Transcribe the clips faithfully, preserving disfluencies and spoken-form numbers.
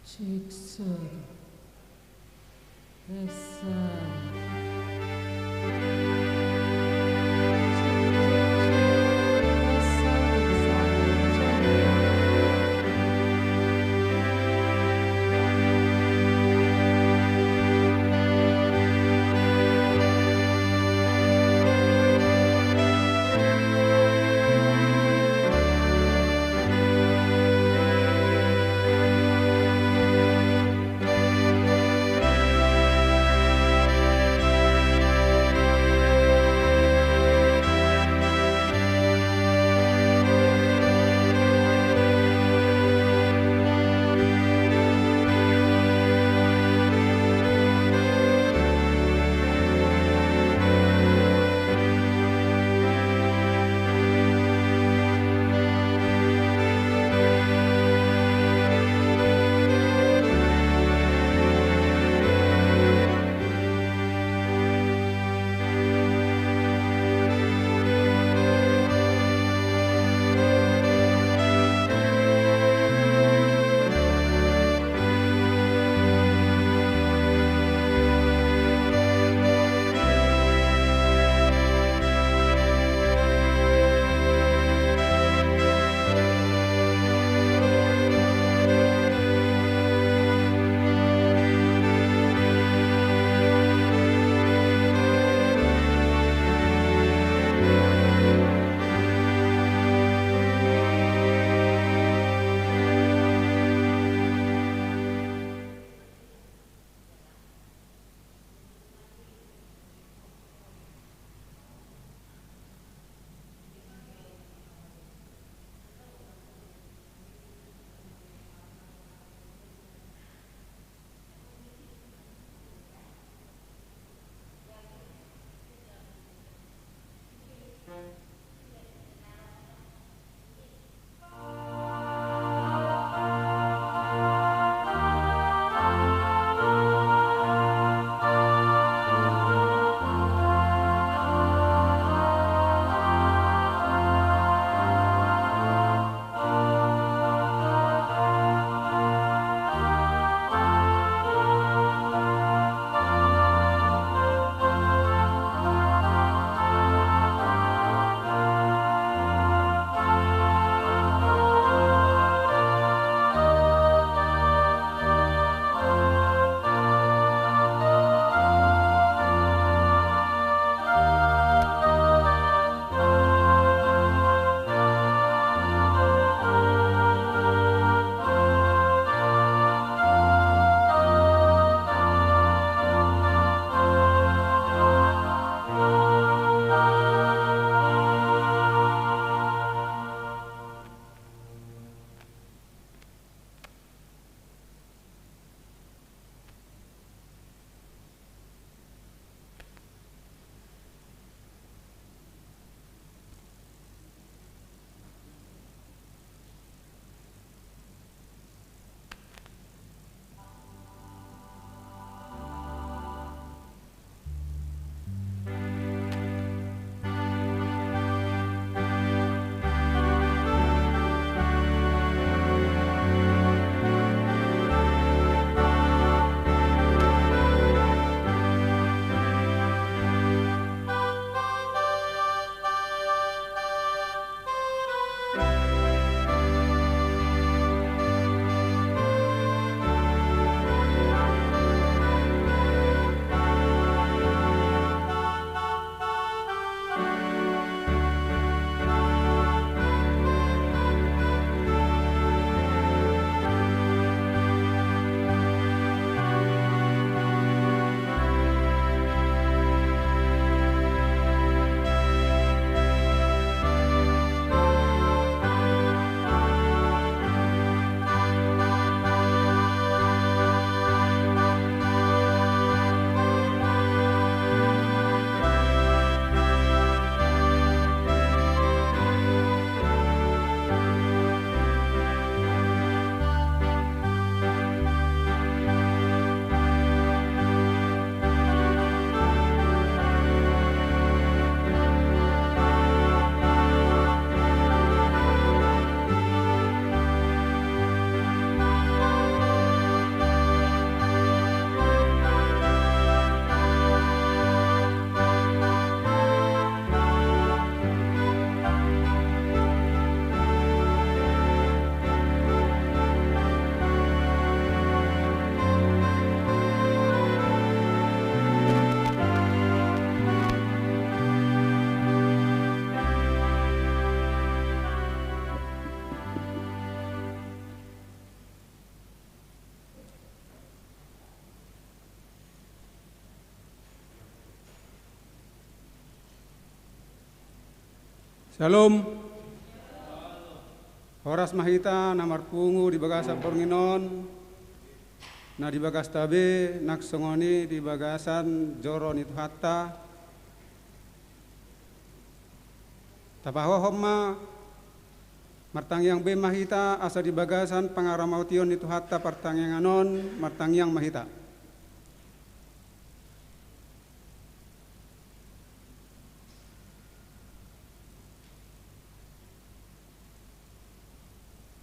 Cek satu. Tes satu. Syalom. Horas ma hita na marpungu di bagasan borngin on, na di bagasta be, nang songon i di bagasan joro ni Tuhanta. Tapahohom ma, martangiang be ma hita, asa di bagasan pangaramaution ni Tuhanta partangiangan on, martangiang ma hita.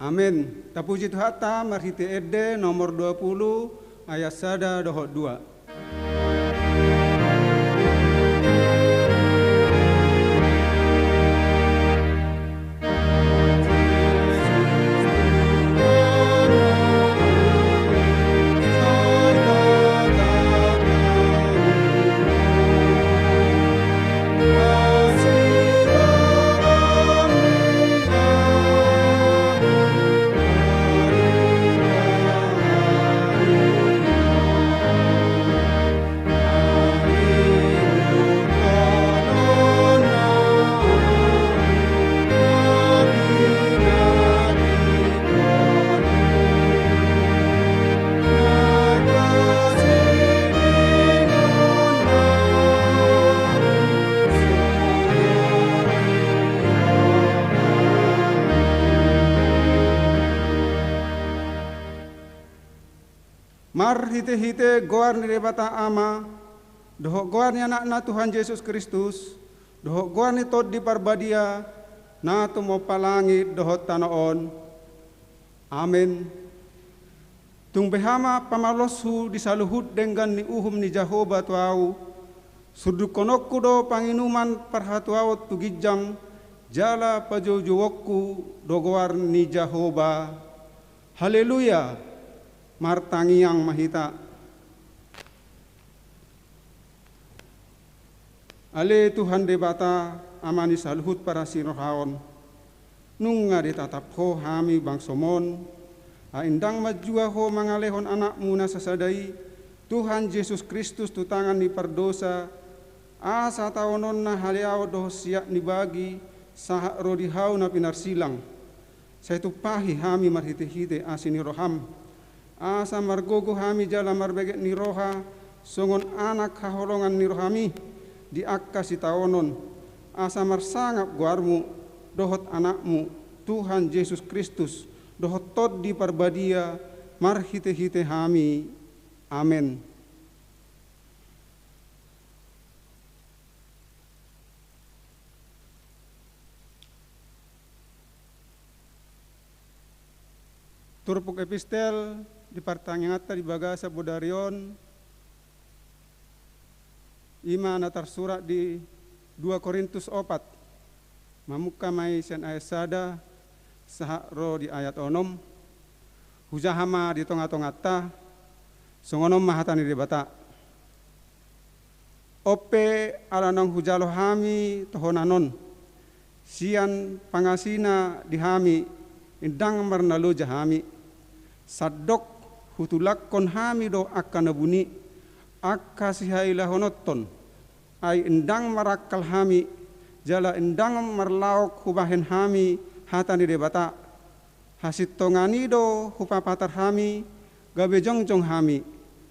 Amen. Tapuji Tuhanta marhite Ende nomor dua puluh ayat sada dohot dua. Marhitehite goar ni Debata Ama, dohot goar ni Anakna Tuhan Jesus Kristus, dohot goar ni Tondi Parbadia, na tumompa langit dohot tano on. Amen. Tung beha ma pamaloshu di saluhut denggan ni uhum ni Jahowa tu ahu, surdukkononku do panginuman parhatuaon tu ginjang, jala pajoujouonku do goar ni Jahowa. Haleluya! Martangiang ma hita. Ale Tuhan Debata, Ama ni saluhut parasirohaon, nunga ditatap Ho hami bangsoMon, ai ndang manjua Ho mangalehon AnakMu na sasada i, Tuhan Jesus Kristus, tu tangan ni pardosa, asa taononna haleaon dohot siap ni bagi, sahat ro di hau na pinarsilang. Sai tumpahi hami marhitehite asi ni rohaM, asa margogo hami jala marbeget ni roha, songon anak haholongan ni rohaMi, di angka sitaonon, asa marsangap goarMu, dohot AnakMu, Tuhan Jesus Kristus, dohot Tondi Parbadia, marhitehite hami. Amen. Turpuk epistel di partangianganta di bagasan bodari on, i ma na tarsurat di dua Korintus opat, mamungka ma i sian ayat sada sahat ro di ayat onom. Hujaha ma di tongatonganta, songon on ma hata ni Debata. On pe ala naung hujalo hami tohonan on, sian pangasina di hami, ndang marnaloja hami. Sandok hutulakkon hami do angka na buni, angka sihailahononton, ai ndang marangkal hami, jala ndang marlaok hubahen hami hata ni Debata. Hasintongan i do hupapatar hami, gabe jongjong hami,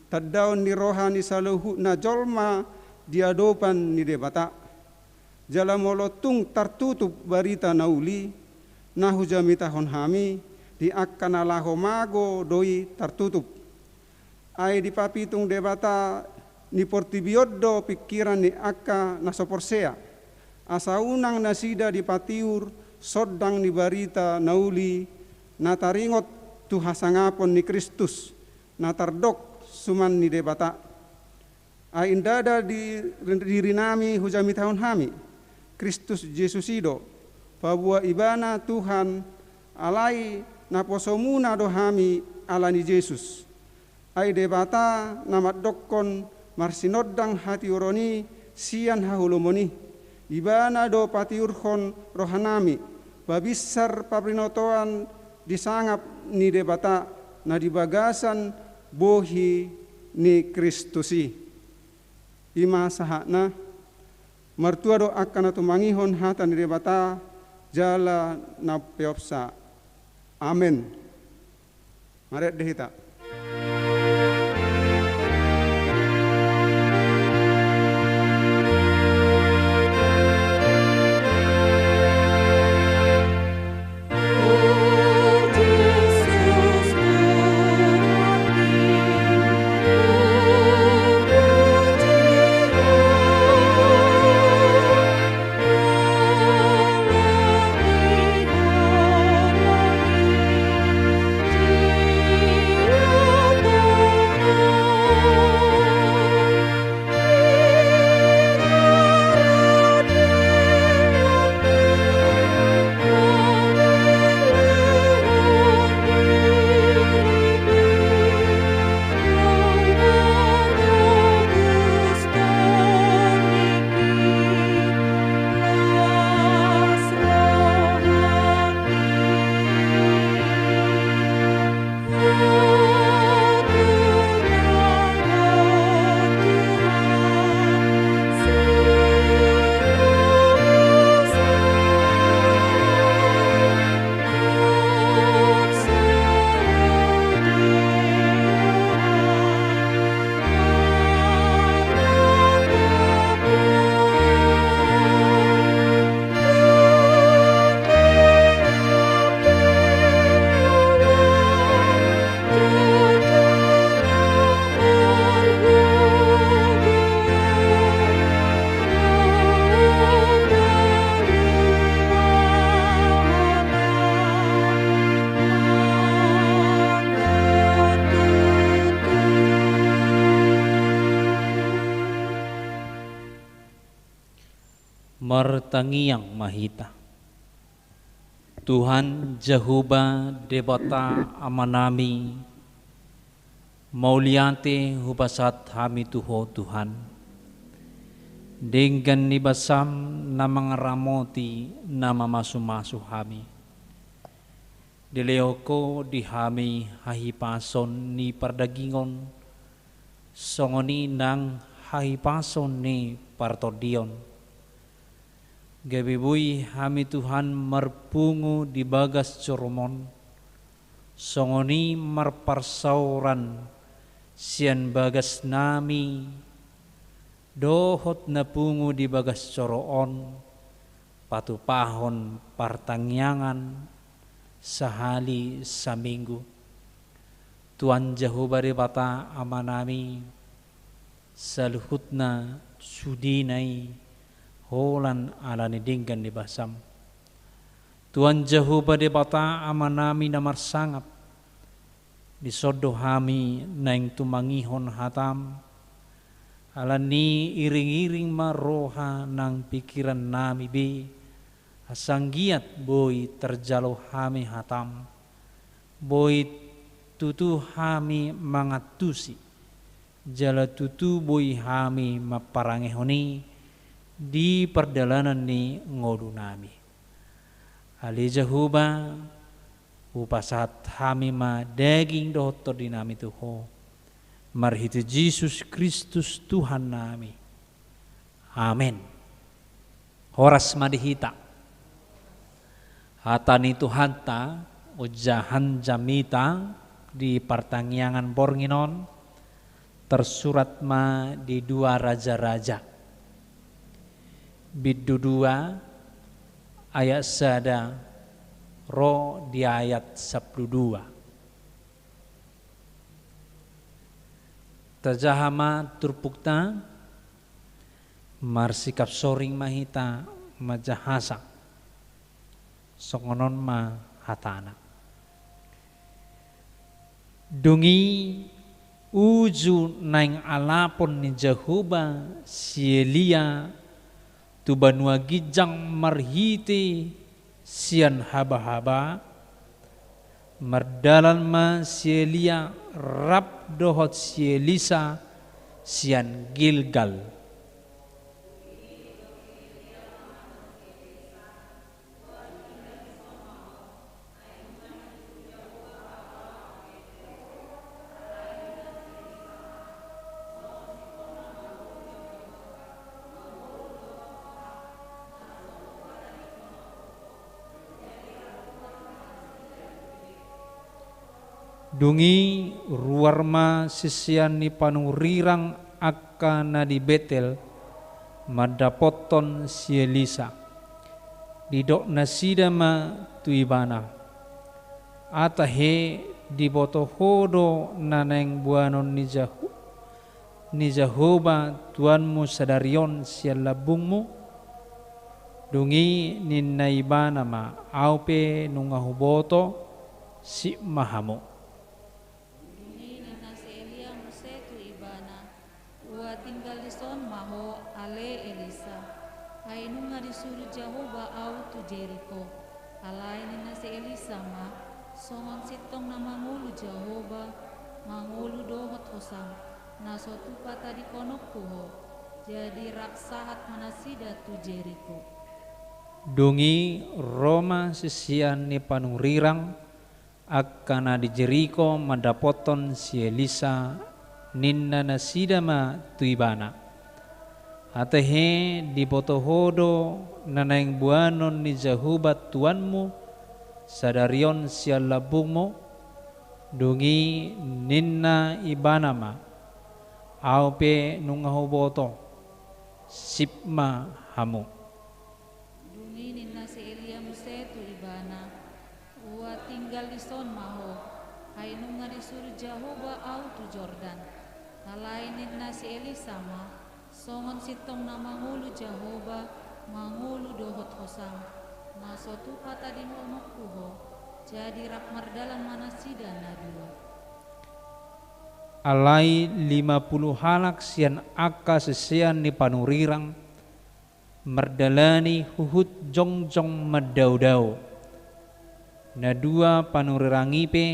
tandaon ni roha ni saluhutna jolma di adopan ni Debata. Jala molo tung tartutup barita na uli, na hujamitahon hami, di angka na laho mago do i tartutup. Ai dipapitung Debata ni portibi on do pingkiran ni angka na so porsea, asa unang nasida dipatiur sondang ni barita na uli, na taringot tu hasangapon ni Kristus, na tardok suman ni Debata. Ai ndada di dirinami hujamitahon hami, Kristus Jesus i do, paboa Ibana Tuhan, alai naposomuna do hami ala ni Jesus. Ai Debata na mandokkon marsinondang hatiuron i sian haholomon i, Ibana do patiurhon rohanami, pabinsar parbinotoan di sangap ni Debata na di bagasan bohi ni Kristus i. I ma sahatna. Martua do angka na tumangihon hata ni Debata, jala na umpeopsa. Amen. Marende hita. Martangiang ma hita. Tuhan Jahowa Debata Amanami, mauliate hupasahat hami tu Ho Tuhan, denggan ni basaM na mangaramoti, na mamasumasu hami. Dilehon Ho di hami hahipason ni pardagingon, songon i nang hahipason ni partondion. Gabe boi hami Tuhan marpungu di bagas joroMon, songon i marparsaoran sian bagasnami dohot na pungu di bagas joro on, patupahon partangiangan sahali saminggu. Tuhan Jahowa Debata Amanami, saluhutna sudena i holan ala ni denggan ni basaM. Tuhan Jahowa Debata Amanami na marsangap, dison do hami naeng tumangihon hataM, ala ni i iring-iring ma roha nang pingkirannami be, asa anggiat boi tarjalo hami hataM, boi tutu hami mangantusi, jala tutu boi hami mamparangehon i di pardalanan ni ngolunami. Ale Jahowa, hupasahat hami ma daging dohot tondinami tu Ho, marhite Jesus Kristus Tuhannami. Amen. Horas ma di hita. Hata ni Tuhanta, ojahan jamita di partangiangan borngin on, tarsurat ma di dua Raja-raja. Bindu dua, ayat sada, ro di ayat sampulu dua. Tajaha ma turpukta, marsikap soring ma hita manjahasa. Songon on ma hatana. Dung i uju naeng alapon ni Jahowa si Elia tu banua ginjang marhite sian habahaba, mardalan ma si Elia rap dohot si Elisa sian Gilgal. Dung i ruar ma sisean ni panurirang angka na di Betel mandapothon si Elisa. Didok nasida ma tu ibana: Atahe, diboto ho do na naeng boanon ni Jaho-, ni Jahowa Tuanmu sadari on sian lambungmu? Dung i ninna ibana ma: Ahu pe nunga huboto, sip ma hamu. Dung i ninna si Elia muse tu ibana: Ua tinggal dison ma ho, ale Elisa, ai nunga disuru Jahowa ahu tu Jeriko. Alai ninna si Elisa ma: Songon sintong na mangolu Jahowa, mangolu dohot hosam, na so tupa tadingkononku ho. Jadi rap sahat ma nasida tu Jeriko. Dung i ro ma sisean ni panurirang angka na di Jeriko mandapothon si Elisa, ninna nasida ma tu ibana: Atahe, diboto ho do na naeng boanon ni Jahowa Tuanmu sadari on sian lambungmu? Dung i ninna ibana ma: Ahu pe nunga huboto, sip ma hamu. Dung i ninna si Elia muse tu ibana: Ua tinggal dison ma ho, ai nunga disuru Jahowa ahu tu Jordan. Alai ninna si Elisa ma: Songon sintong na mangolu Jahowa, mangolu dohot hosam, na so tupa tadingkononku ho. Jadi rap mardalan ma nasida na dua. Alai lima pulu halak sian angka sisean ni panurirang mardalani huhut jongjong mandaodao. Na dua panurirang i pe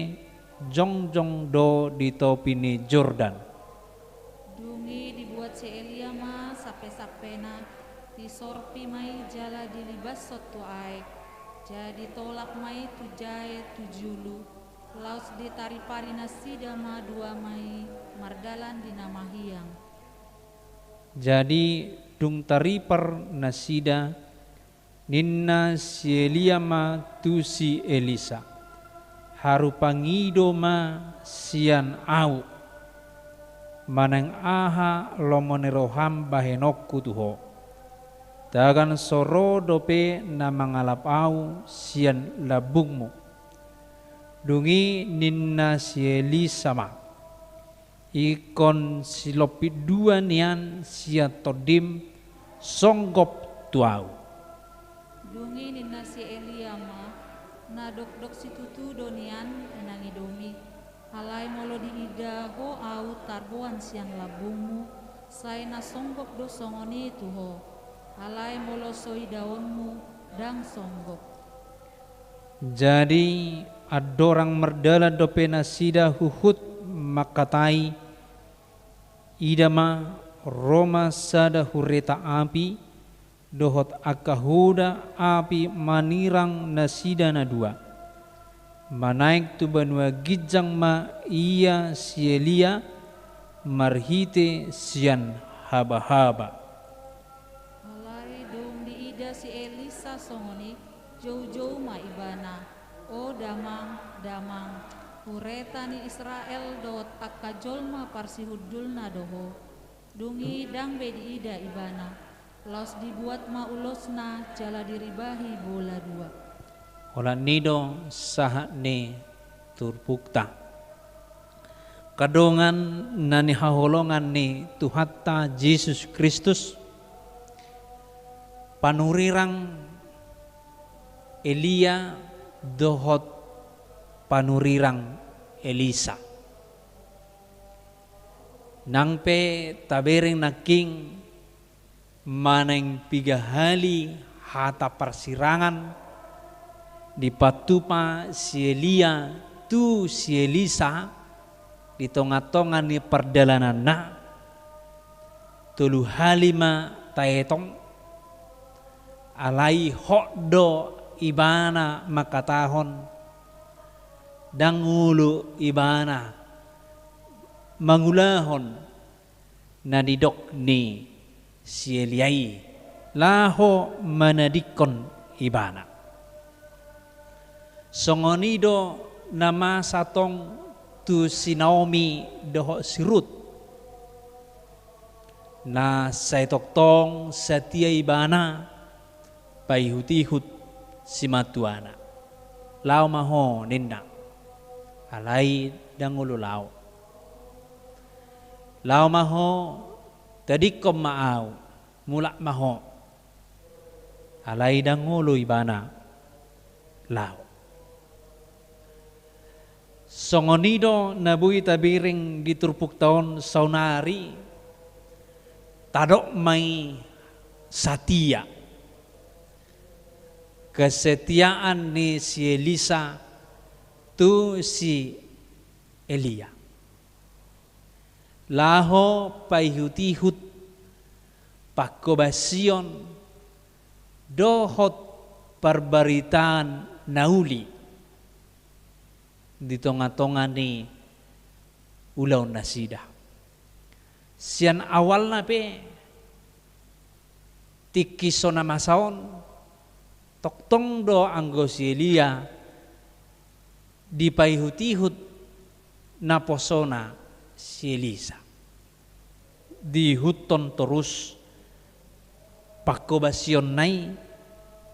jongjong do di topi ni Jordan. Dung i dibuat si Elia ma sampesampena, disorpi ma i jala dilibashon tu aek. Jadi tolap ma i tu jae tu julu, laos ditaripari nasida ma dua ma i mardalan di na mahiang. Jadi dung taripar nasida, ninna si Elia ma tu si Elisa: Haru pangido ma sian ahu, manang aha lomo ni roham bahenonku tu ho. Tagan so ro dope na mangalap ahu sian lambungmu. Dung i ninna si Elisa ma: Ingkon silompit dua nian sian tondim songgop tu ahu. Dung i ninna si Elia ma: Na dokdok situtu do nian, inang idomi. Alai molo diida ho ahu tarboan sian lambungmu, sai na songgop do songon i tu ho. Alai molo so idaonmu, ndang songgop. Jadi andorang mardalan dope nasida huhut mangkatai, ida ma ro ma sada hureta api dohot angka huda api manirang nasida na dua. Manaek tu banua ginjang ma ia si Elia marhite sian habahaba. Alai dung diida si Elisa songon i, joujou ma ibana: O damang, damang, hureta ni Israel dohot angka jolma parsihundulna do ho. Dung i ndang be diida ibana, laos dibuat ma ulosna jala diribahi bola dua. Holan i do sahat ni turpukta. Angka dongan na nihaholongan ni Tuhanta Jesus Kristus, panurirang Elia dohot panurirang Elisa. Nang pe tabereng nangkin manang piga hali hata parsirangan dipatupa si Elia tu si Elisa di tongatonga ni pardalananna, tolu hali ma taetong, alai hot do ibana mangkatahon, ndang olo ibana mangulahon na nidok ni si Elia i laho manadingkon ibana. Songon i do na masa tong tu si Naomi dohot si Rut. Na sai tongtong satia ibana paihut-ihut simatuana. Laho ma ho, ninna. Alai ndang olo laho. Laho ma ho, tadingkon ma ahu, mulak ma ho. Alai ndang olo ibana laho. Songon i do na boi tabereng di turpukta on saonari, tadok ma i satia. Kesetiaan ni si Elisa tu si Elia. Laho paihut-ihut panghobasion dohot parbaritaan na uli di tonga-tonga ni ulaon nasida. Sian awalna pe tingki so na masa on, tongtong do anggo si Elia dipaihut-ihut naposona si Elisa. Diihuthon torus panghobasionna i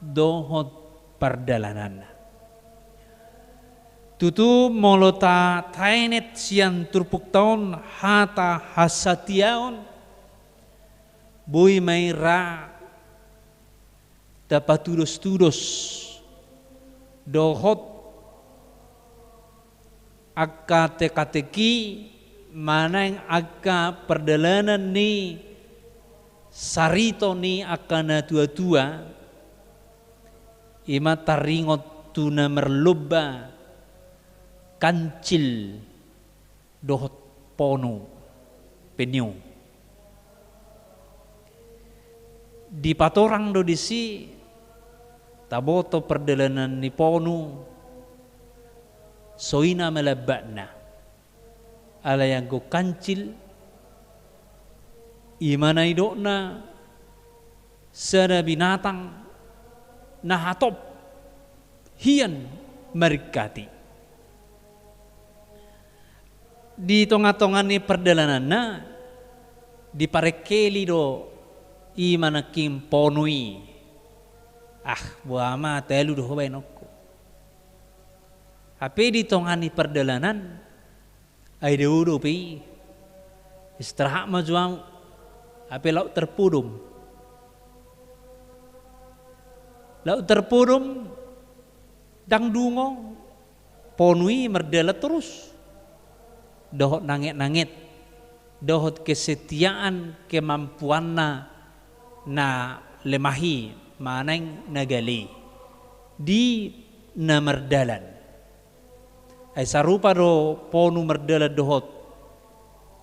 dohot pardalananna. Tutu molo ta-, taenet sian turpukta on hata hasatiaon, boi ma i ra tapatudos-tudos dohot angka teka-teki manang angka pardalanan ni sarito ni angka natua-tua, i ma taringot tu na marlomba kancil dohot ponu, penyu. Dipatorang do disi, taboto pardalanan ni ponu, so i na malambatna. Alai anggo kancil, i ma na nidokna sada binatang na hatop hian maringkat i. Di tonga-tonga ni pardalananna, diparengkeli do i ma nangkin ponu i. Ah, boha ma, talu do ho baenonku. Hape di tonga ni pardalanan, ai dao dope i. Istirahat ma jo ahu. Hape laho tarpodom. Laho tarpodom, ndang dungo, ponu i mardalan torus. Dohot nanget-nanget, dohot kesetiaan kemampuanna na lemah i, manang na gale i di na mardalan. Ai sarupa do ponu mardalan dohot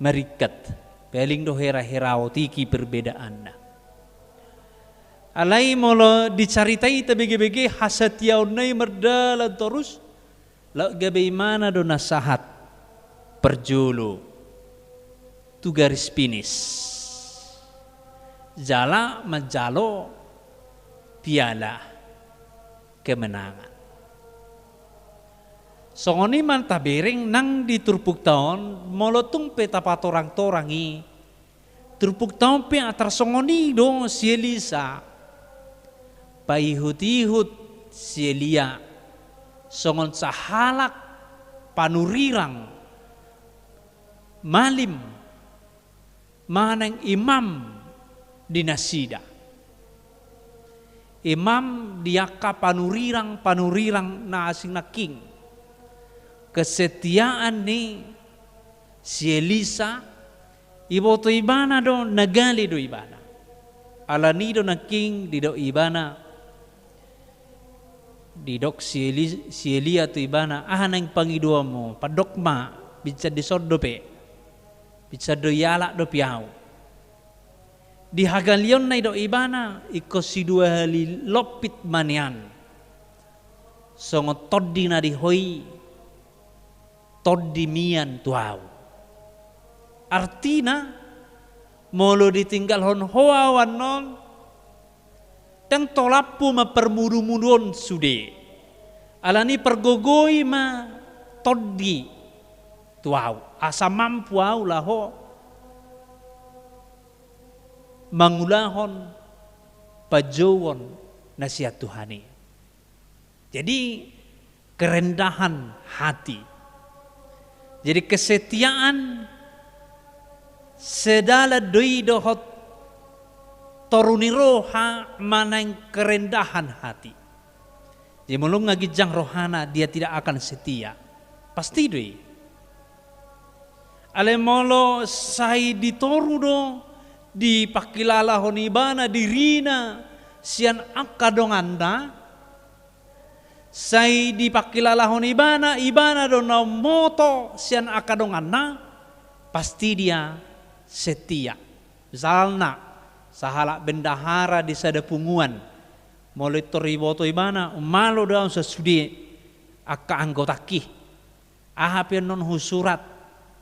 maringkat, paling do hera-hera otiki perbedaanna. Alai molo dicaritai tabege-bege hasatiaonna i mardalan torus, laho gabe imana do na sahat parjolo tu garis finish. Jala manjalo piala kemenangan. Songon i ma tabereng nang di turpukta on, molo tung pe tapatorang-torang i, turpukta on pe atar songon i do si Elisa, paihut-ihut si Elia, songon sahalak panurirang, malim, manang imam di nasida. Imam di angka panurirang-panurirang na asing nangkin. Kesetiaan ni si Elisa, iboto ibana do, na gale do ibana. Alani do nangkin didok ibana, didok si Eli-, si Elia tu ibana, aha naeng pangidoanmu, pandok ma, binsan dison dope. Binsan do ialap dope ahu. Di hagaleonna didok ibana, ingkon sidua hali lompit ma nian. Songon tondi na di ho i, tondi mian tu ahu. Artina, molo ditinggalhon ho ahu annon, ndang tolaphu ma parmudu-mudu on sude. Alani pargogoi ma tondi tu ahu, asa mampu ahu laho mangulahon panjouon na sian Tuhan i. Jadi, kerendahan hati. Jadi, kesetiaan sedalan do i dohot toru ni roha manang kerendahan hati. Jadi, molo nunga ginjang rohana, dia tidak akan setia. Pasti do i. Alai molo sai ditoru do, dipangkilalahon ibana dirina sian angka donganna, sai dipangkilalahon ibana, ibana do na umboto sian angka donganna, pasti dia setia. Misalna, sahalak bendahara di sada punguan, molo intor iboto ibana, ummalo do ahu sian sude angka anggotangki. Aha pe annon husurat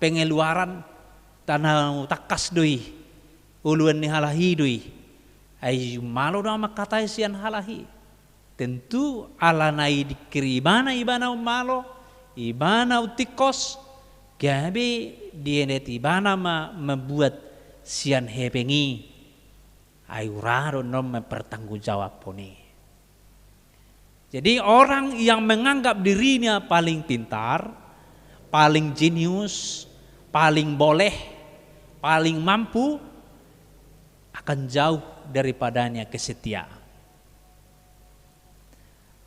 pengeluaran, tangkas do i, uluan ni halak i do i. Ai ummalo do ahu mangkatai sian halak i. Tentu ala na didingkiri ibana, ibana ummalo, ibana umtingkos, gabe dienet ibana ma mambuat sian hepeng i. Ai ura do annon mempertanggungjawabhon i. Jadi, orang yang menganggap dirinya paling pintar, paling jenius, paling boleh, paling mampu, akan jauh daripadanya kesetiaan.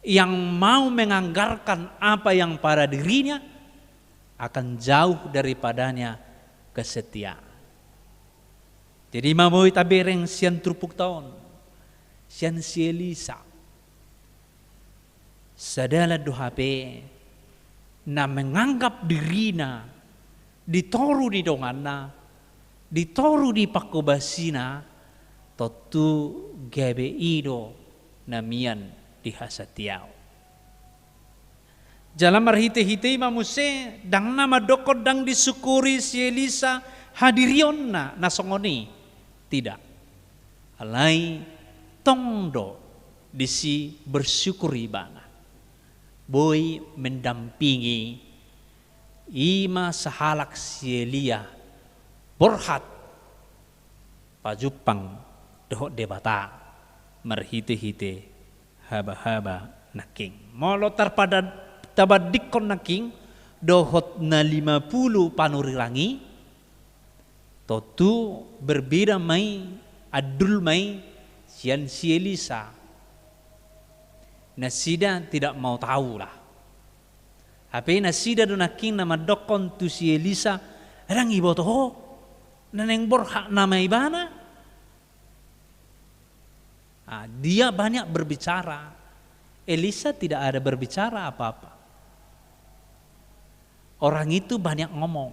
Yang mau menganggarkan apa yang pada dirinya akan jauh daripadanya kesetiaan. Jadi, ma boi tabereng sian turpukta on, sian si Elisa. Sadalan do hape na menganggap dirina di toru ni donganna, di toru ni pangkobasina, tontu gabe i do na mian di hasatiaon. Jala marhitehite i ma muse, ndang na mandokkon ndang disyukuri si Elisa hadirionna na songon i. Tidak. Alai tong do disi bersyukur ibana. Boi mendampingi i ma sahalak si Elia borhat pajumpang dohot Debata marhitehite habahaba nangkin. Molo tarpada-, tabandingkon nangkin dohot na lima pulu panurirang i, tontu berbeda ma i, andul ma i sian si Elisa. Nasida tidak mau tahu lah. Hape nasida do nangkin na mandokkon tu si Elisa, ndang iboto ho na naeng borhat nama ibana? Ah, dia banyak berbicara. Elisa tidak ada berbicara apa-apa. Orang itu banyak ngomong.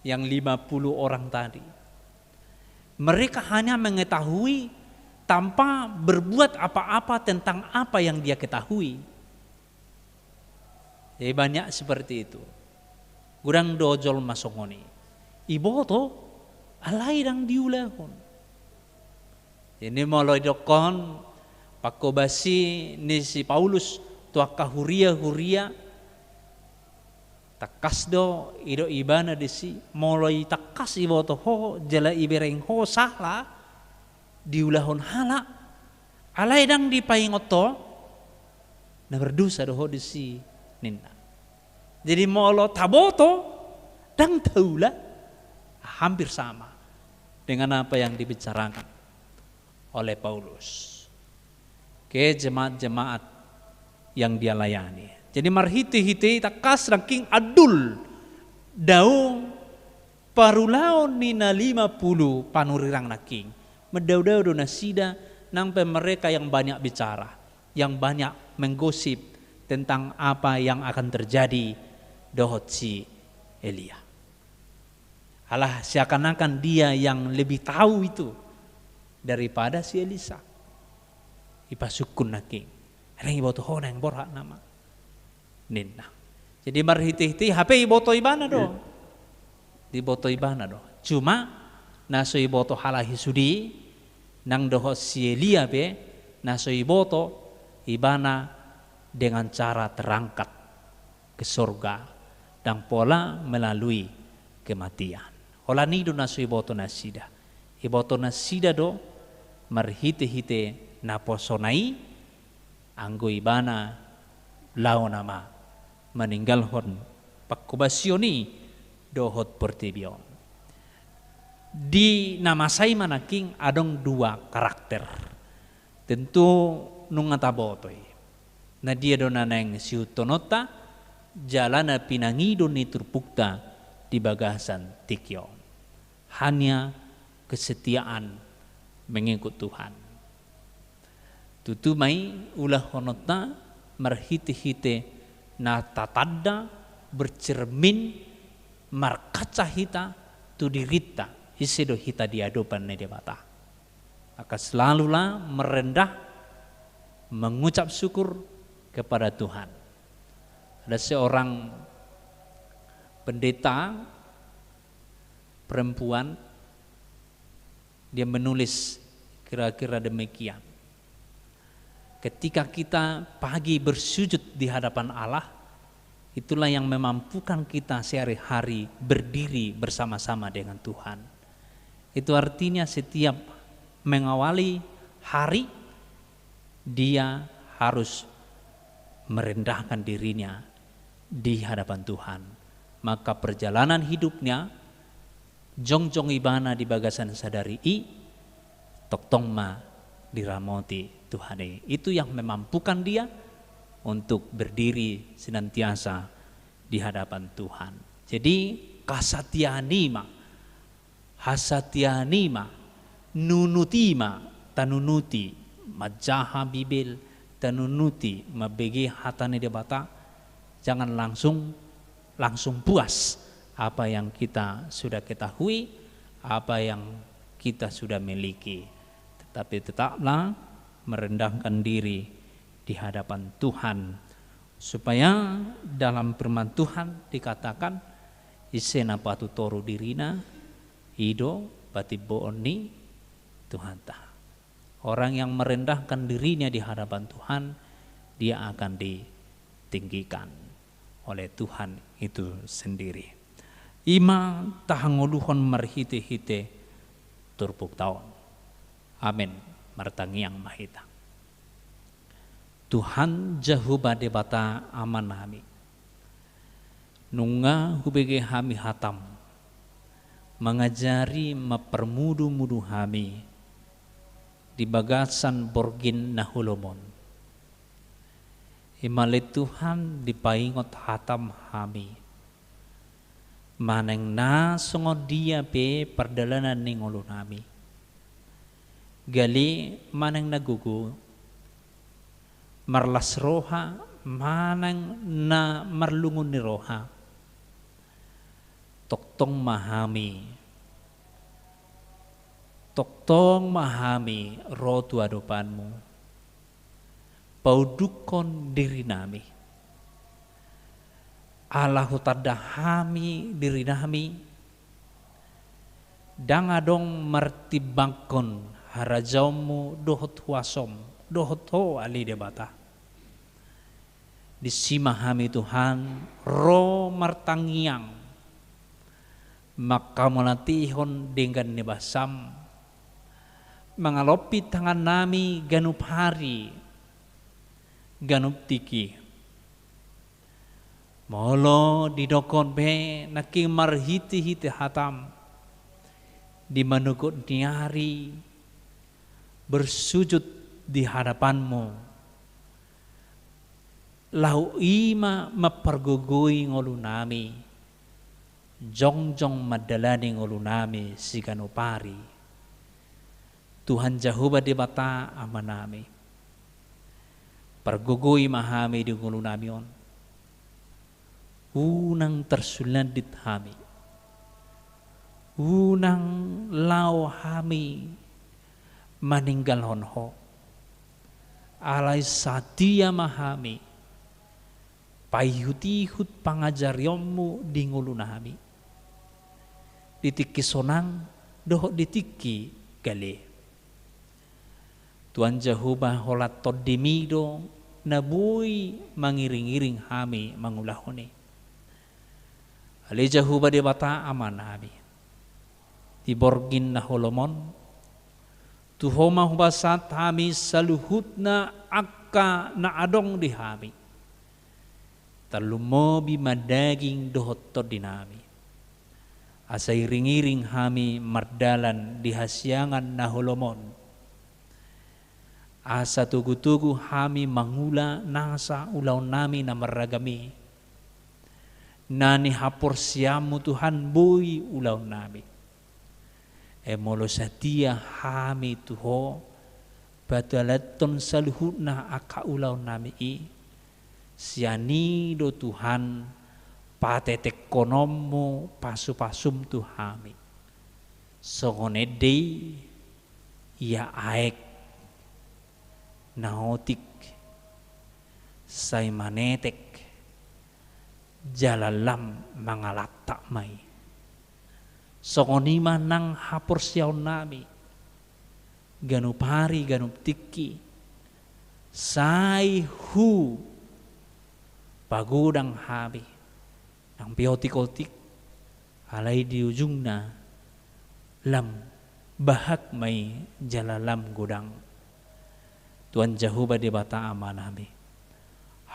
Yang lima puluh orang tadi. Mereka hanya mengetahui tanpa berbuat apa-apa tentang apa yang dia ketahui. Jadi banyak seperti itu. Godang do jolma songon i. Iboto, alai ndang diulahon. Jadi molo didokkon pangkobasi ni si Paulus tu angka huria-huria, tangkas do idok ibana disi, molo i tangkas iboto ho, jala ibereng ho sala, diulahon halak, alai ndang dipaingot ho, na berdosa do ho disi, ninna. Jadi molo taboto, ndang taula, hampir sama dengan apa yang dibicarakan oleh Paulus ke jemaat-jemaat yang dia layani. Jadi marhite-hite i tangkas nangkin andul dao parulaon ni na lima pulu panurirang nangkin. Mandao-dao do nasida, nang pe mereka yang banyak bicara, yang banyak menggosip tentang apa yang akan terjadi dohot si Elia. Alah, seakan-akan dia yang lebih tahu itu daripada si Elisa. Ipasungkun nangkin. Ndang iboto ho naeng borhat nama, ninna. Jadi marhite-hite i hape iboto ibana do. Diboto ibana do. Cuma na so iboto halak i sude, nang dohot si Elia pe, na so iboto ibana dengan cara terangkat ke sorga. Ndang pola melalui kematian. Holan i do na so iboto nasida. Iboto nasida do marhite-hite naposona i, anggo ibana laho nama maninggalhon pangkobasion i dohot portibi on. Di na masa i ma nangkin adong dua karakter. Tentu nunga taboto i. Na dia do na naeng siihuthononta jala na pinangido ni turpukta di bagasan tingki on. Hanya kesetiaan mengikut Tuhan. Tutu ma i ulahononta marhite-hite na tatanda, bercermin, markaca hita tu dirinta, ise do hita di adopan ni Debata. Maka selalulah merendah, mengucap syukur kepada Tuhan. Ada seorang pendeta perempuan, dia menulis kira-kira demikian. Ketika kita pagi bersujud di hadapan Allah, itulah yang memampukan kita sehari-hari berdiri bersama-sama dengan Tuhan. Itu artinya setiap mengawali hari, dia harus merendahkan dirinya di hadapan Tuhan. Maka perjalanan hidupnya, jongjong ibana di bagasan sadari i, tongtong ma diramoti Tuhan i. Itu yang memampukan dia untuk berdiri senantiasa di hadapan Tuhan. Jadi, kesetiaan i ma, hasetiaan i ma, nunut i ma, tanunuti, manjaha Bibel, tanunuti, mambege hata ni Debata, jangan langsung, langsung puas apa yang kita sudah ketahui, apa yang kita sudah miliki. Tetapi tetaplah merendahkan diri di hadapan Tuhan. Supaya dalam firman Tuhan dikatakan, ise na patutoru dirina, i do patimboon ni Tuhanta. Orang yang merendahkan dirinya di hadapan Tuhan, dia akan ditinggikan oleh Tuhan itu sendiri. I ma tahangoluhon marhite-hite turpukta on. Amen. Martangiang ma hita. Tuhan Jahowa Debata Amanami, nunga hubege hami hatam, mangajari mamparmudu-mudu hami di bagasan borngin na holom on. I ma ale Tuhan dipaingot hatam hami. Manang na songon dia pe pardalanan ni ngolunami. Gale manang na gogo, marlas roha manang na marlungun ni roha. Tongtong ma hami. Tongtong ma hami ro tu adopanmu. Paudukkon dirinami. Ala hutanda hami dirinami, ndang adong martimbangkon harajaonmu dohot huasom, dohot Ho ale Debata. Disi ma hami Tuhan, ro martangiang, manghamauliatehon denggan ni basam, mangalompi tangannami ganup ari, ganup tingki. Molo didokkon pe nangkin marhite-hite hatam, di manogot ni ari, bersujud di hadapanmu, laho i ma mampargogoi ngolunami, jongjong mandalani ngolunami siganup ari. Tuhan Jahowa Debata Amanami, pargogoi ma hami di ngolunami on. Unang tarsulandit hami. Unang laho hami maninggalhon Ho. Alai satia ma hami paihut-ihut pangajarionmu di ngolunami, di tingki sonang dohot di tingki gale. Tuhan Jahowa, holan Tondimi do na boi mangiring-iring hami mangulahon i. Ale Jahowa Debata Amanami, di borngin na holom on, tu Ho ma hupasahat hami saluhutna angka na adong di hami. Tarlumobi ma daging dohot tondinami. Asa iring-iring hami mardalan di hasiangan na holom on. Asa togu-togu hami mangula nasa ulaonnami na marragam i. Na nihaporseaonmu Tuhan boi ulaonnami. Ai molo satia hami tu Ho, patualathon saluhutna angka ulaonnami i, sian i do Tuhan patetengkononmu pasu-pasum tu hami. Songon ende i, ia aek na otik, sai manetek, jala lam mangalantak ma i. Songon i ma nang haporseaonnami, ganup ari ganup tingki, sai hupagodang hami, nang pe otik-otik, alai di ujungna lam bahak ma i jala lam godang. Tuhan Jahowa Debata Amanami,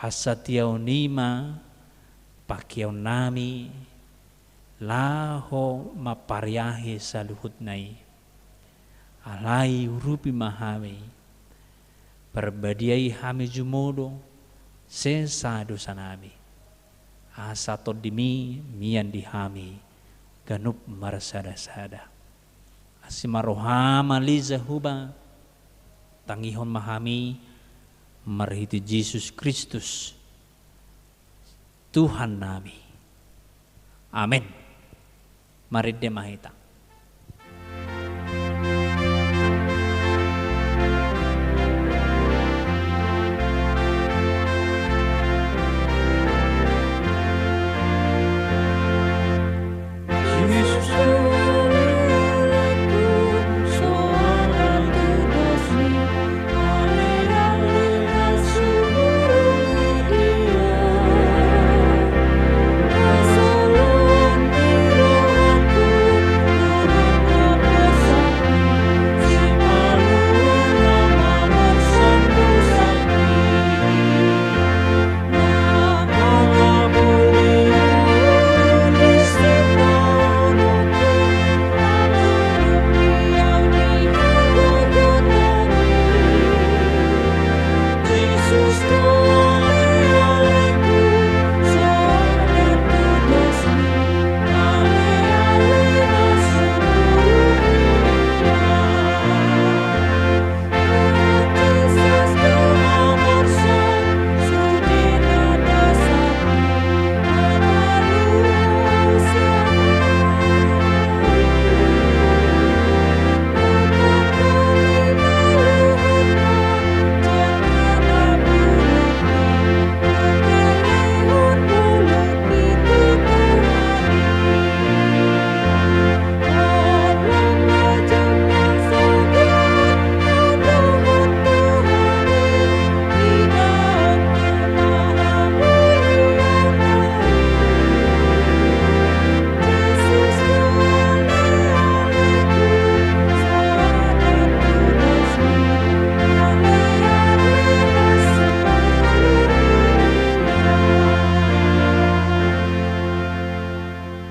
hasatiaon i ma pangkeonnami laho mampariahi saluhutna i. Alai urupi ma hami, parbadiai hami jumolo sesa dosanami. Asa Tondimi mian di hami ganup marsada-sada. Asi ma roham ale Jahowa, tangihon ma hami marhite Jesus Kristus, Tuhannami. Amen. Marende ma hita.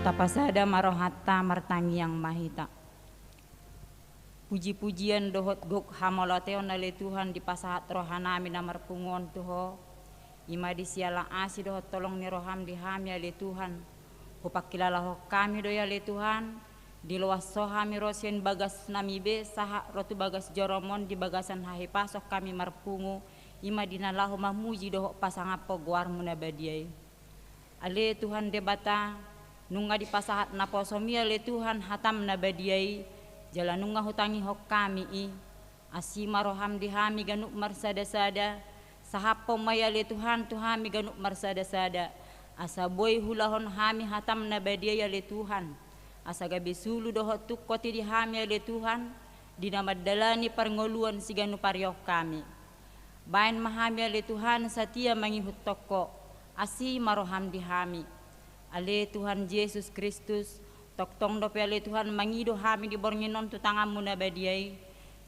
Tapasada ma rohanta, martangiang ma hita. Puji-pujian dohot gok hamauliateon ale Tuhan dipasahat rohanami na marpungu on tu Ho. I ma di siala asi dohot holong ni roham di hami ale Tuhan. Hupangkilalahon hami do i ale Tuhan, diloas Ho hami ro sian bagasnami be sahat ro tu bagas jorom on di bagasan hahipason hami marpungu, i ma di na laho mamuji dohot pasangaphon goarmu na badia i. Ale Tuhan Debata, nunga dipasahat naposom i ale Tuhan hatam na badia i, jala nunga hutangihon hami i. Asi ma roham di hami ganup marsada-sada, sahaphon ma i ale Tuhan tu hami ganup marsada-sada, asa boi huulahon hami hatam na badia i ale Tuhan, asa gabe sulu dohot tungkot i di hami ale Tuhan, di na mandalani parngoluan siganup ari on hami. Baen ma hami ale Tuhan satia mangihuthon Ho, asi ma roham di hami. Ale Tuhan Jesus Kristus, tongtong dope ale Tuhan mangido hami di borngin on tu tanganmu na badia i.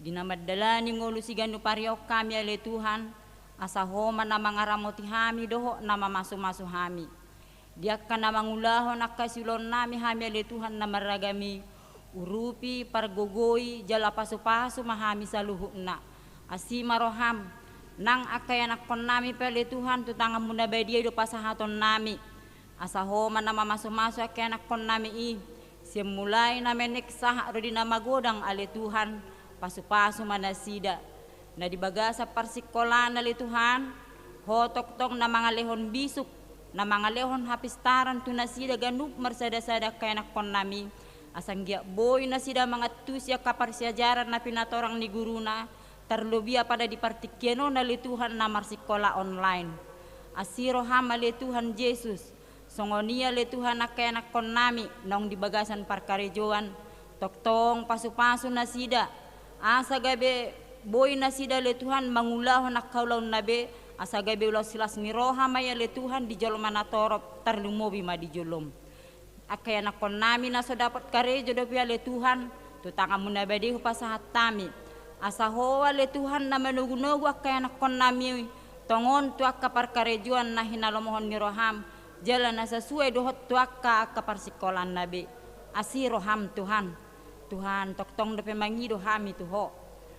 Di na mandalani ngolu siganup ari on hami ale Tuhan, asa Ho ma na mangaramoti hami dohot na mamasumasu hami. Di angka na mangulahon angka siulaonnami hami ale Tuhan na marragam i, urupi, pargogoi, jala pasupasu ma hami saluhutna. Asi ma roham, nang angka ianakkonnami pe ale Tuhan tu tanganmu na badia i do pasahatonnami. Asa Ho ma na mamasumasu angka ianakkonnami i, sian mulai na menek sahat ro di na magodang ale Tuhan, pasupasu ma nasida. Na di bagasan parsingkolaan ale Tuhan, Ho tongtong na mangalehon bisuk, na mangalehon hapistaran tu nasida ganup marsadasada angka ianakkonnami. Asa anggiat boi nasida mangantusi angka parsiajaran na pinatorang ni guruna, tarlobi apada di partingkian on ale Tuhan na marsingkola online. Asi roham ale Tuhan Jesus, songon i ale Tuhan angka ianakkonnami naung di bagasan parkarejoan, tongtong pasupasu nasida, asa gabe boi nasida ale Tuhan mangulahon angka ulaonna be, asa gabe ulaon silas ni roha ma i ale Tuhan di jolma na torop, tarlumobi ma di jolom. Angka ianakkonnami na so dapot karejo dope ale Tuhan, tu tanganmu na badia i hupasahat hami. Asa Ho ale Tuhan na manogunogu angka ianakkonnami tongon tu angka parkarejoan na hinalomohon ni roham, jala na sasuai dohot tu angka angka parsingkolaanna be. Asi roham Tuhan. Tuhan, tongtong dope mangido hami tu Ho.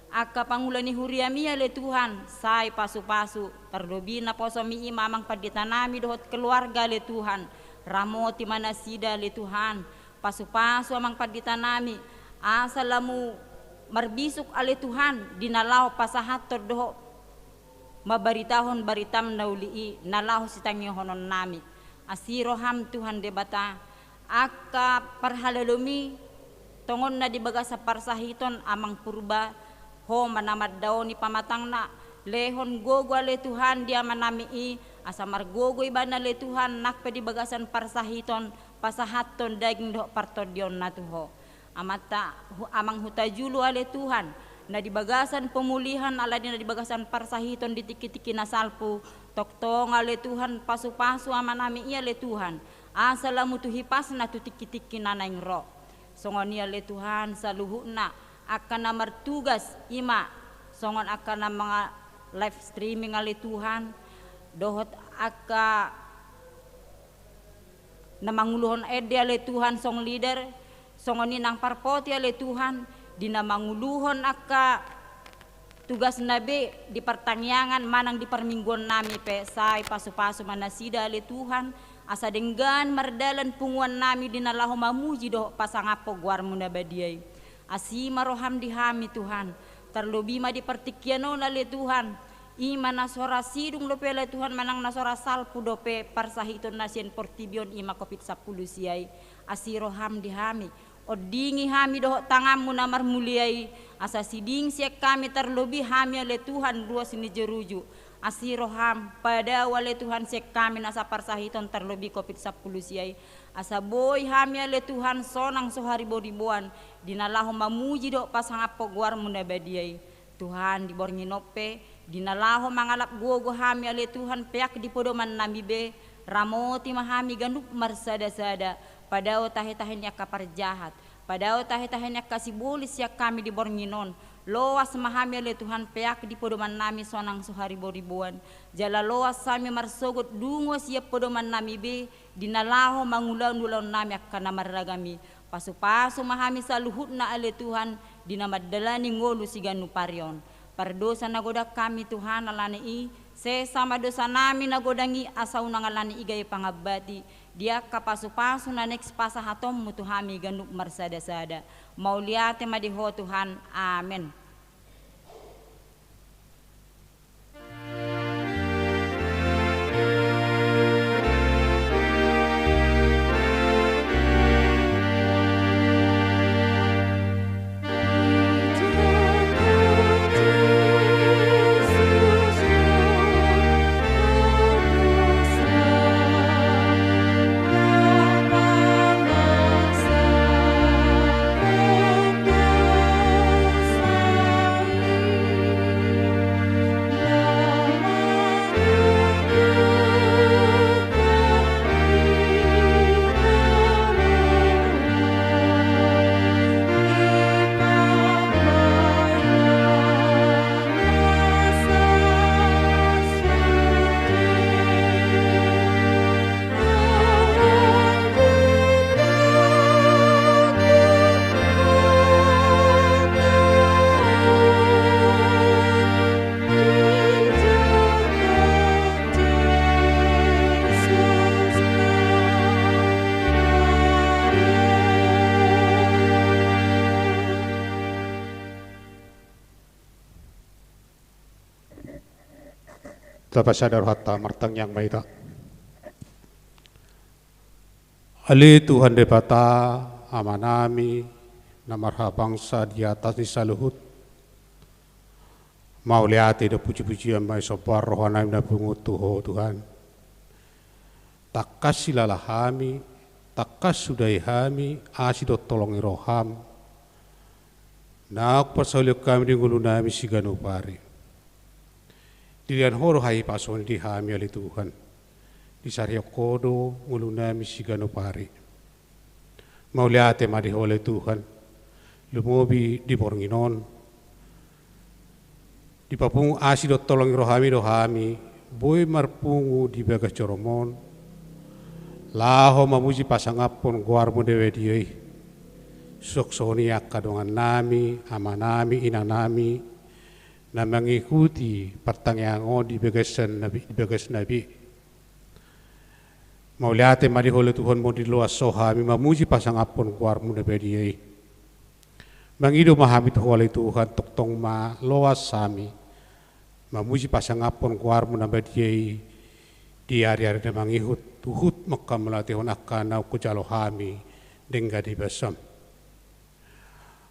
Angka pangula ni huriami ale Tuhan, sai pasupasu, tarlobi naposomi i ma amang panditanami dohot keluarga ale Tuhan. Ramoti ma nasida ale Tuhan, pasupasu amang panditanami, asa lamu marbisuk ale Tuhan di na laho pasahathon dohot mambaritahon baritam na uli i na laho sitangihononnami. Asi roham Tuhan Debata, angka parhalalomi tongon na di bagasan parsahiton amang Purba, Ho ma na mandaoni pamatangna, lehon gogo ale Tuhan di amanami i, asa margogo ibana ale Tuhan nang pe di bagasan parsahiton, pasahathon daging dohot partondionna tu Ho. Amanta, hu-, amang hutajulu ale Tuhan, na di bagasan pemulihan ala di na di bagasan parsahiton di tingkitingki na salpu, tongtong ale Tuhan pasupasu amanami i ale Tuhan, asa lamu tu hipasna tu tingkitingki na naeng ro. Songon i ale Tuhan saluhutna, angka na martugas i ma, songon angka na manga live streaming ale Tuhan, dohot angka na manguluhon ende ale Tuhan song leader, songon i nang parpoti ale Tuhan, di na manguluhon angka tugasna be di partangiangan manang di parmingguonnami pe, sai pasupasu ma nasida ale Tuhan, asa denggan mardalan punguannami di na laho mamuji dohot pasangaphon goarmu na badia i. Asi ma roham di hami Tuhan, tarlobi ma di partingkian on ale Tuhan, i ma na so ra sidung dope ale Tuhan manang na so ra salpu dope parsahiton na sian portibi on i ma covid sampulu sia i. Asi roham di hami, ondingi hami dohot tanganmu na marmulia i, asa siding sian hami tarlobi hami ale Tuhan ruas ni jeruju. Asi roham, padao ale Tuhan sian hami nasa parsahiton tarlobi covid sampulu sia i. Asa boi hami ale Tuhan sonang so hariboriboan, di na laho mamuji dohot pasangaphon goarmu na badia i. Tuhan, di borngin on pe, di na laho mangalap gogo hami ale Tuhan peak di podomannami be, ramoti ma hami ganup marsadasada, padao tahetahe ni angka parjahat, padao tahetahe ni angka sibolis sian hami di borngin on, loas ma hami ale Tuhan peak di podomannami sonang so hariboriboan, jala loas hami marsogot dungo sian podomannami be, di na laho mangulahon ulaonnami angka na marragam i. Pasupasu ma hami saluhutna ale Tuhan, di na mandalani ngolu siganup ari on. Pardosa na godang hami Tuhan alani i, sesa ma dosanami na godang i asa unang alani i gabe pangambati, di angka pasupasu na naeng sipasahatonmu tu hami ganup marsadasada. Mauliate ma di Ho Tuhan. Amen. Tapasada rohanta, martangiang ma hita. Ale Tuhan Debata, Amanami na marhabangsa di atas ni saluhut, mauliate dohot pujipujian ma isomba rohanami na pungu tu Ho Tuhan. Tangkas silala hami, tangkas hudahi hami asi dohot holong ni roham, naung parsaulian hami di ngolunami siganup ari. Dilehon Ho do hahipason i di hami ale Tuhan. Disarihon Ho do ngolunami siganup ari. Mauliate ma di Ho ale Tuhan. Lumobi di borngin on, dipapungu asi dohot holong ni rohami do hami boi marpungu di bagas joro on, laho mamuji pasangaphon goarmu na badia i. Suang songon i angka dongannami, amanami, inanami, na mangikuti partangiangan on di bagasna be, di bagasna be. Mauliate ma di Ho ale Tuhan, molo diloas Ho hami mamuji pasangaphon goarmu na badia i. Mangido ma hami tu Ho ale Tuhan, tongtong ma loas hami mamuji pasangaphon goarmu na badia i di ariari na mangihut, huhut manghamauliatehon angka na hujalo hami denggan di basam.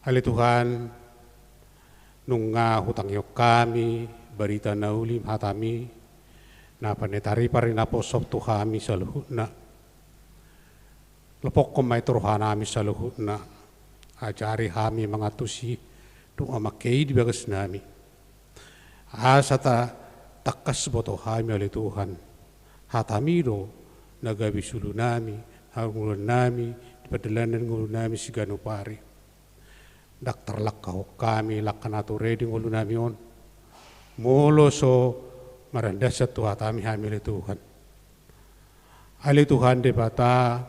Ale Tuhan, nunga hutangihon hami barita na uli hatami, na panetar i parinaposom tu hami saluhutna. Lopokkon ma i tu rohanami saluhutna. Ajari hami mangantusi dohot mamangke i di bagasnami. Asa ta-, tangkas boto hami ale Tuhan. Hatami do na gabe sulunami, na ulaonnami, di pardalanan ngolunami siganup ari. Ndang tarlangkahon hami langka na ture di ngolunami on, molo so marlandasan tu hatami hami ale Tuhan. Ale Tuhan Debata,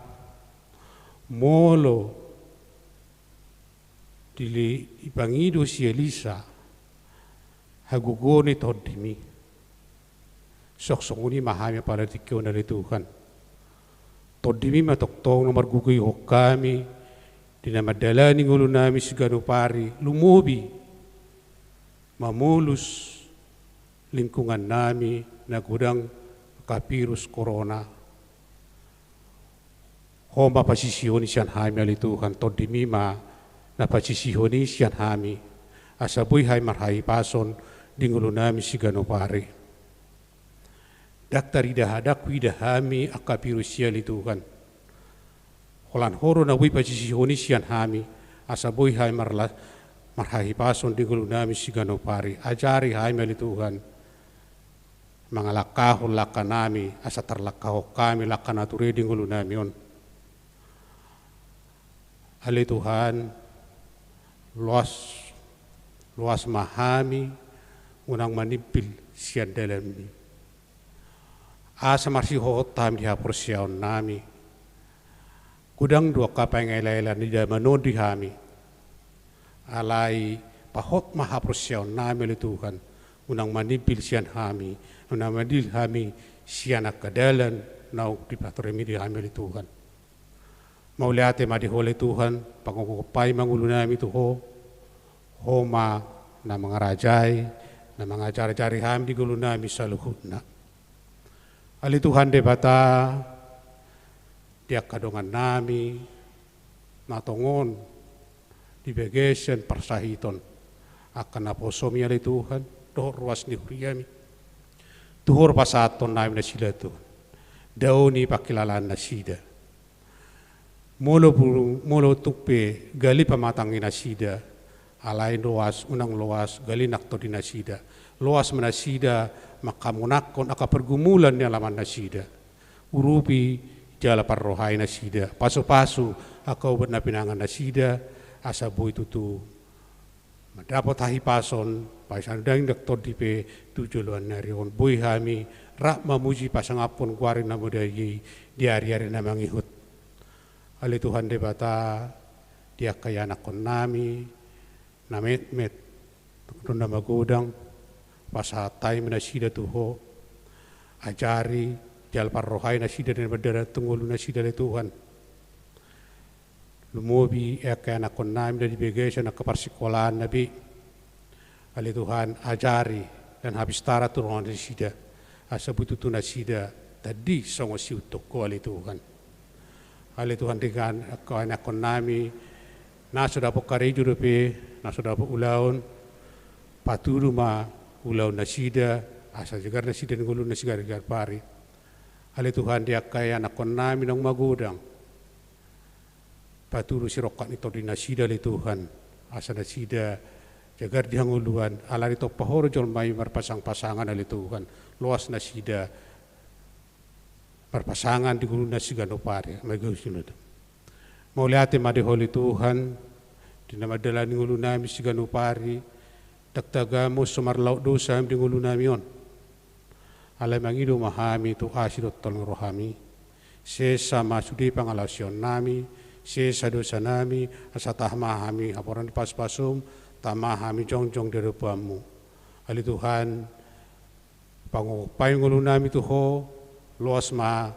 molo dili-, dipangido si Elisa hagogoon ni tondimi, suang songon i ma hami apala di tingki on ale Tuhan. Tondimi ma tongtong na margogoihon hami di na mandalani ngolunami siganup ari, lumobi mamolus lingkungannami na godang angka virus corona. Ho ma pasisihon i sian hami ale Tuhan, tondimi ma na pasisihon i sian hami, asa boi hami marhahipason di ngolunami siganup ari. Ndang tarida ha-, ndang huida hami angka virus i ale Tuhan. Holan Ho do na boi pasisihon i sian hami, asa boi hami marla-, marhahipason di ngolunami siganup ari. Ajari hami ale Tuhan mangalangkahon langkanami, asa tarlangkahon hami langka na ture di ngolunami on. Ale Tuhan, loas, loas ma hami unang manimbil sian dalanmi, asa marsihohot hami di haporseaonnami. Godang do angka pangilaelan ni dalan on di hami. Alai pahot ma haporseaonnami ale Tuhan, unang manimbil sian hami, unang manimbil hami sian angka dalan naung dipatoremi di hami ale Tuhan. Mauliate ma di Ho ale Tuhan, pangompai ma ngolunami tu Ho. Ho ma na mangarajai, na mangajarajari hami di ngolunami saluhutna. Ale Tuhan Debata, di angka dongannami na tongon di bagasan parsahiton, angka naposomi ale Tuhan, dohot ruas ni huriami, tu Ho do pasahathonnami nasida Tuhan. Dao ni pangkilalaan nasida. Molo bu-, molo tung pe gale pamatangi nasida, alai loas, unang loas gale nang tondi nasida. Loas ma nasida manghamonanghon angka pergumulan ni alaman nasida. Urupi jala parrohai nasida, pasupasu angka ubat na pinangan nasida, asa boi tutu mandapot hahipason, paisanu daging dohot tondi pe tu joloan ni ari on. Boi hami rap mamuji pasangaphon goarmu na badia i di ariari na mangihut. Ale Tuhan Debata, di angka ianakhonnami na metmet dohot na magodang, pasahat hami ma nasida tu Ho. Ajari jala parrohai nasida di na mardalan tu ngolu nasida ale Tuhan. Lumobi angka ianakhonnami na di bagasan angka parsingkolaanna be. Ale Tuhan, ajari dan hapistaran tu roha nasida. Asa boi tutu nasida tandi songon siuntungko ale Tuhan. Ale Tuhan, denggan angka anakkonnami, na so dapot karejo dope, na so dapot ulaon, patudu ma ulaon nasida, asa jagar nasida di ngolu na siganup ari. Ale Tuhan, di angka anakkonnami naung magodang, patudu sirongkap ni tondi nasida ale Tuhan, asa nasida jagar di hangoluan, ala ni tompa Ho do jolma i marpasang-pasangan ale Tuhan, loas nasida marpasangan di ngolu na siganup ari, mauliate ma di Ho ale Tuhan, di na mandalani ngolunami siganup ari, ndang tagamon so marlaok dosa hami di ngolunami on. Alai mangido ma hami tu asi dohot holong ni rohami. Sesa ma sude pangalaosionnami, sesa dosanami, asa tama hami haporseaon ni pasupasom, tama hami jongjong di adopanmu. Ale Tuhan, pangopot hami ngolunami tu Ho, loas ma,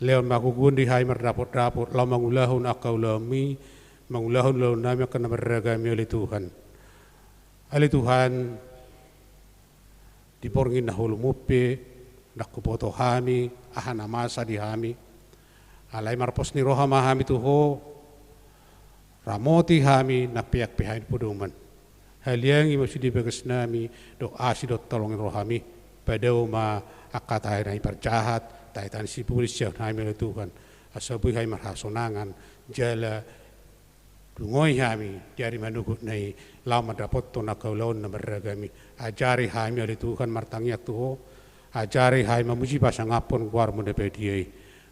lehon ma hagogoon di hami mardapot-dapot, laho mangulahon angka ulaonmi, mangulahon ulaonnami angka na marragam i ale Tuhan. Ale Tuhan, di borngin na holom on pe, ndang huboto hami, aha na masa di hami. Alai marpos ni roha ma hami tu Ho, ramoti hami, nang peak pe hami di podoman. Haliangi ma sude bagasnami, dohot asi dohot holong ni rohami. Padao ma angka tahi na parjahat, tahi-tahi na sibulis sian hami ale Tuhan. Asa boi hami marhasonangan, jala dungoi hami di ari manogot na i, laho mandapothon angka ulaon na marragam i. Ajari hami ale Tuhan martangiang tu Ho, ajari hami mamuji pasangaphon goarmu na badia i.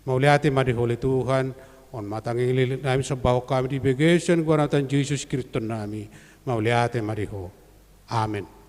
Mauliate ma di Ho ale Tuhan, on ma tangiang leleng nami, sombahon hami di bagasan goar ni Tuhan Jesus Kristus nami. Mauliate ma di Ho. Amen.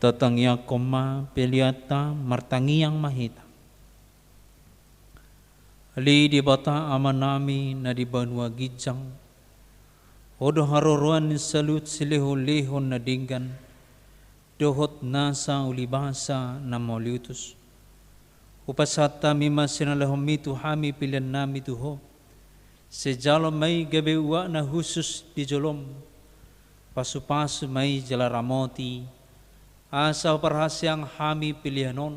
Tatangiangkon ma peleanta, martangiang ma hita. Ale Debata Amanami na di banua ginjang, Ho do haroroan ni saluhut silehon-lehon na denggan, dohot nasa ulibasa na mauliutus. Hupasahat hami ma sinalehonmi tu hami peleannami tu Ho. Sai jalo ma i gabe uap na hushus di jolom. Pasupasu ma i jala ramoti, asa huparhaseang hami pelean on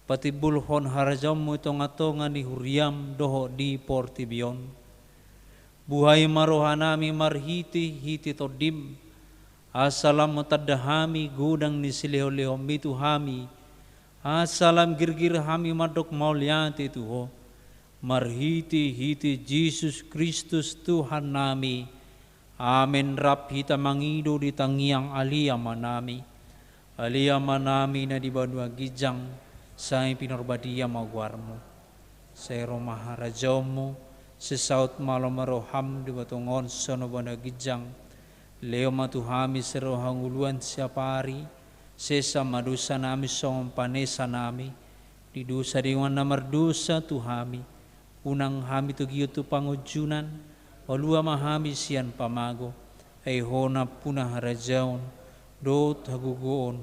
patimbulhon harajaonmu di tonga-tonga ni huriam dohot di portibi on. Buhai ma rohanami marhite-hite Tondim, asa lam tanda hami godang ni silehon-lehonmi tu hami, asa lam girgir hami mandok mauliate tu Ho, marhite-hite Jesus Kristus Tuhannami. Amen. Rap hita mangido di tangiang Ale Amanami. Ale Amanami na di banua ginjang, sai pinarbadia ma goarMu. Sai ro ma harajaonMu, sai saut ma lomo ni rohaM di banua tonga on songon na di banua ginjang. Lehon ma tu hami sadari on hangoluan siapari, sesa ma dosanami songon panesanami di dosa ni dongan na mardosa tu hami. Unang hami togihon tu pangunjunan, palua ma hami sian pamago. Ai Ho nampuna harajaon dohot hagogoon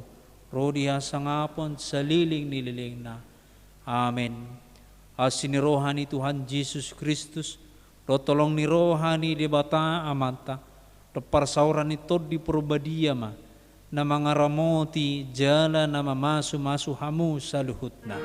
ro di hasangapon saleleng ni lelengna. Amen. Asi ni roha ni Tuhan Jesus Kristus, dohot holong ni roha ni Debata Amanta, dohot parsaoran ni Tondi Porbadia ma na mangaramoti jala na mamasumasu hamu saluhutna.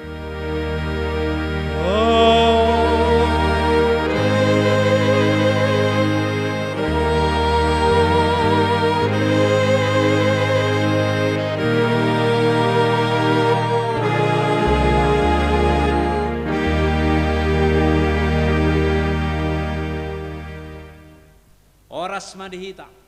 Horas ma di hita.